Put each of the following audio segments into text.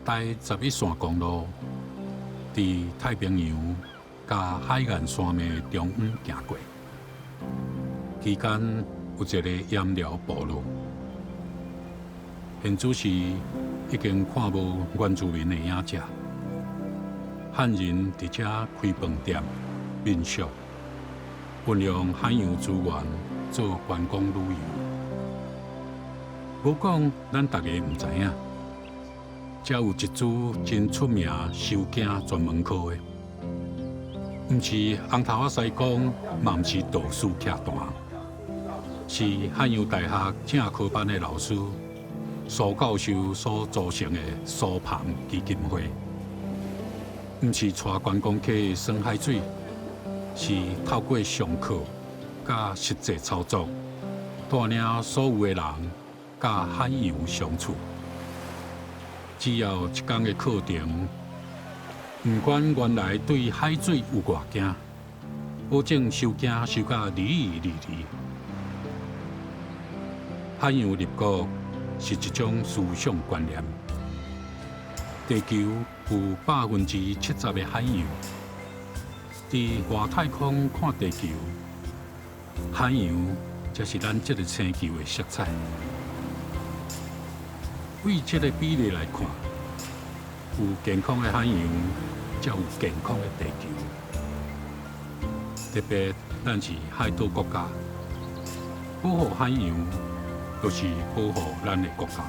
台十一線公路佇太平洋佮海岸山脈中央行過，期間有一个鹽寮部落，現此時已經看無原住民的影跡。漢人佇遮開飯店、民宿，運用海洋資源做觀光旅遊。無講，咱逐家毋知影，遮有一支真出名收驚專門科的，毋是紅頭仔師公，嘛毋是道士徛壇，是漢陽大學正科班的老師蘇教授所組成的蘇鵬基金會，毋是帶觀光客耍海水，是透過上課佮實際操作，帶領所有的人佮海洋相處。只要一工的課程，毋管原來對海水有偌驚，保證收驚收甲離離離離。海洋立國是一種思想觀念。地球有70%的海洋，佇外太空看地球，海洋才是咱這个星球的色彩。對這个比例來看，有健康的海洋，才有健康的地球。特別咱是海島國家，保護海洋就是保護咱的國家。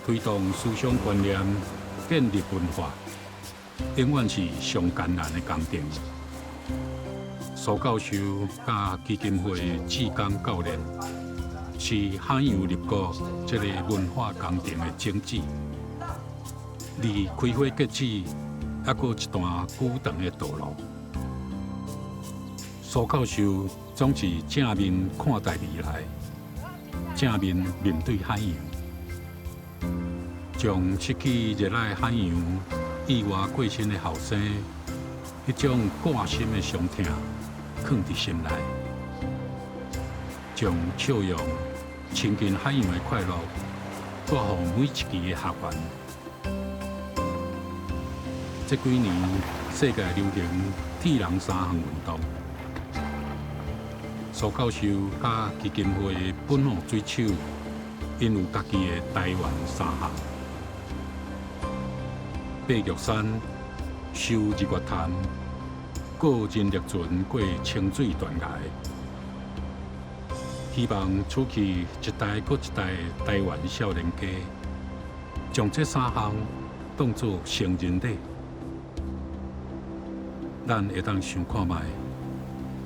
推動思想觀念，建立文化，永遠是上艱難的工程。蘇教授佮基金會志工教練，是海洋立國這个文化工程的種子。離開花結籽，猶閣一段久長的道路。蘇教授總是正面看待未來，正面面對海洋，將失去熱愛海洋、意外過身的後生，彼種割心的傷痛，囥佇心內，將笑容、親近海洋的快樂，帶予每一期的學員。這幾年，世界流行鐵人三項運動，蘇教授佮基金會的本土水手，𪜶有家己的台灣三項：爬玉山、游日月潭、過人力船過清水斷崖。希望儲去一代閣一代的台灣少年家，將這三項當做成人禮。咱會當想看覓，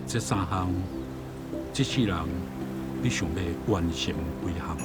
這三項，這世人你想欲完成幾項？